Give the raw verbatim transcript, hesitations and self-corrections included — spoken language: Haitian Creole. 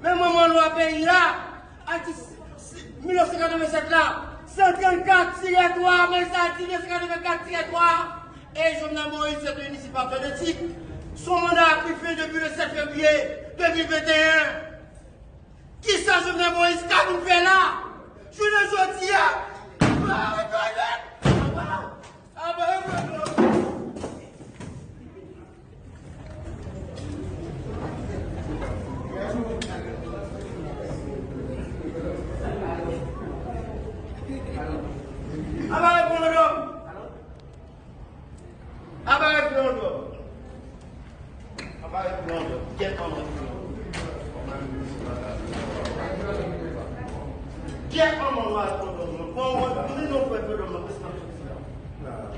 Men manman lwa peyi a, atik mil nèf san katrevennsèt la, san trannkat tirè twa, men sa di mil nèf san katrevenkat tirè twa, e Jovenel Moïse se de inisip a fè de tik. Son manda a pran fen depi le sèt fevriye de mil venteyen. Kisa Jovenel Moïse ka vin fè la? Jounen jodi a, aba rekonèt! Aba, aba rekonèt! Aba referandòm! Aba referandòm! Aba referandòm! Kèt manman referandòm! Kèt manman referandòm! Bon, bon, nou, nou fè referandòm nan, prèske nan tout peyi a.